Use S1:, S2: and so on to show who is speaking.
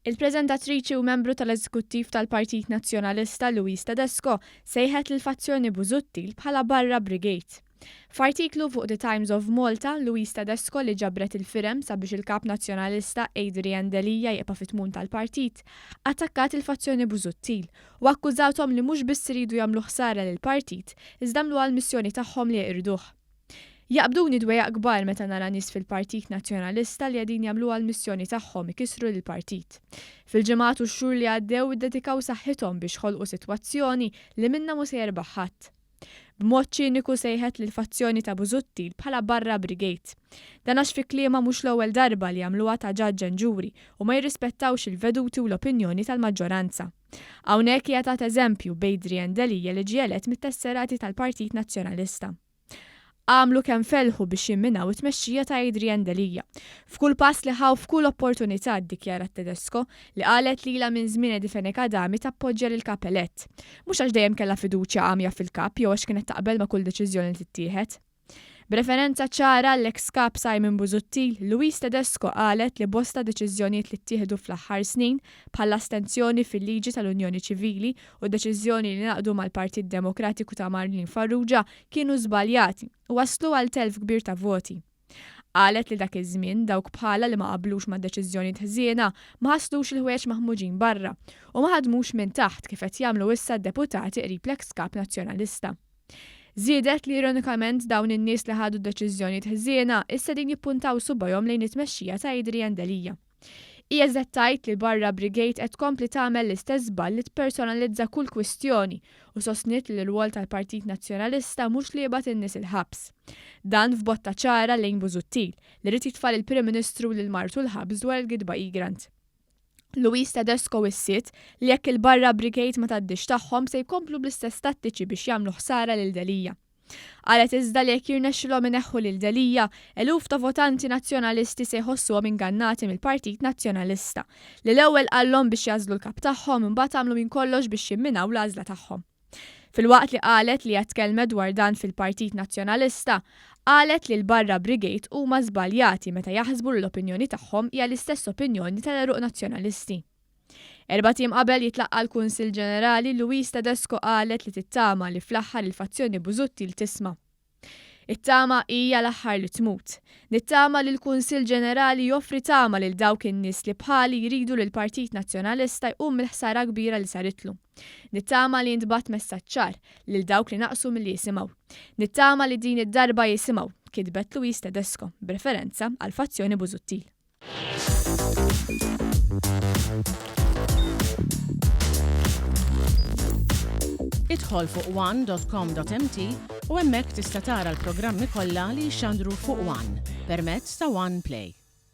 S1: Il-preżentatriċi u membru tal-Eżekuttiv tal-Partit Nazzjonalista Louise Tedesco sejħet lill-fazzjoni Busuttil bħala Barra Brigade. F'artiklu fuq The Times of Malta, Louise Tedesco li ġabret il-firem sabiex il-Kap Nazzjonalista Adrian Delia jibqa' fit-tmun tal-partit, attakkat il-fazzjoni Busuttil u akkużathom li mhux biss iridu jagħmlu ħsara lill-partit iżda għamluha l-missjoni tagħhom li jeqirduh. Jaqbduni dwejjaq kbar meta nara nies fil-Partit Nazzjonalista li qegħdin jagħmluha l-missjoni tagħhom ikissru lill-partit. Fil-ġimgħat u x-xhur li għaddew iddedikaw saħħithom biex ħolqu sitwazzjoni li minnha mhu se jerbaħ ħadd. B'mod ċiniku sejħet lill-fazzjoni ta' Busuttil bħala Barra Brigade. Dan għax fi kliemha mhux l-ewwel darba li jagħmluha ta' judge and jury u ma jirrispettawx il-veduti u l-opinjoni tal-maġġoranza. Hawnhekk hija tat eżempju b'Adrian Delia li ġie elett mit-tesserati tal-Partit Nazzjonalista. Għamlu kemm felħu biex jimminaw it-tmexxija ta' Adrian Delia. F'kull pass li ħa u f'kull opportunità, ddikjarat Tedesco, li qalet li ilha minn żmien Eddie Fenech Adami tappoġġja lill-Kap elett. Mhux għax dejjem kellha fiduċja għamja fil-Kap jew għax kienet taqbel ma' kull deċiżjoni li tittieħed. B'referenza ċara għall-eks Kap Simon Busuttil, Louise Tedesco qalet li bosta deċiżjonijiet li ttieħdu fl-aħħar snin, bħall-astenzjoni fil-liġi tal-Unjoni Ċivili u d-deċiżjoni li ngħaqdu mal-Partit Demokratiku ta' Marlene Farrugia kienu żbaljati u wasslu għal telf kbir ta' voti. Qalet li dak iż-żmien dawk bħalha li ma qablux mad-deċiżjonijiet ħżiena ma ħaslux il-ħwejjeġ maħmuġin barra u ma ħadmux minn taħt kif qed jagħmlu issa d-deputati qrib l-eks Kap Nazzjonalista. Żiedet li ironikament dawn in-nies li ħadu d-deċiżjonijiet ħżiena issa qegħdin jippuntaw subgħajhom lejn it-tmexxija ta' Adrian Delia. Hija żiedet tgħid li barra Brigade qed tkompli tagħmel l-istess żball li tpersonalizza kull kwistjoni u sostniet li l-irwol tal-Partit Nazzjonalista mhux li jibgħat in-nies il-ħabs. Dan f'botta ċara lejn Busuttil, li ried jitfa' lill-Prim Ministru u lil martu l-ħabs dwar il-gidba Egrant. Louise Tedesco wissiet li jekk il-barra brigade ma tgħaddix tagħhom se jkomplu bl-istess tattiċi biex jagħmlu ħsara lil Delia. Qalet iżda li jekk jirnexxilhom ineħħu lil Delia, eluf ta' votanti Nazzjonalisti se jħossuhom ingannati mill-Partit Nazzjonalista, li l-ewwel qallhom biex jagħżlu l-kap tagħhom imbagħad għamlu minn kollox biex jimminaw l-għażla tagħhom. Filwaqt li qalet li hija tkellmet dwar dan fil-Partit Nazzjonalista, qalet li l-barra brigade huma żbaljati meta jaħsbu li l-opinjoni tagħhom hija l-istess opinjoni tal-għeruq Nazzjonalisti. Erbat ijiem qabel jitlaqqa' l-Kunsill Ġenerali, Louise Tedesco qalet li tittama li fl-aħħar il-fazzjoni Busuttil tisma'. It-tama hija l-aħħar li tmut. Nittama li l-Kunsill Ġenerali joffri tama lil dawk in-nies li bħali jridu li l-Partit Nazzjonalista jqum mill-ħsara kbira li saritlu. Nittama li jintbagħat messaġġ ċar lil dawk li naqsu milli jisimgħu. Nittama li din id-darba jisimgħu, kitbet Louise Tedesco, b'referenza għall-fazzjoni Busuttil.
S2: Idħol fuq one.com.mt u hemmhekk tista' tara l-programmi kollha li jixxandru fuq One permezz ta' One Play.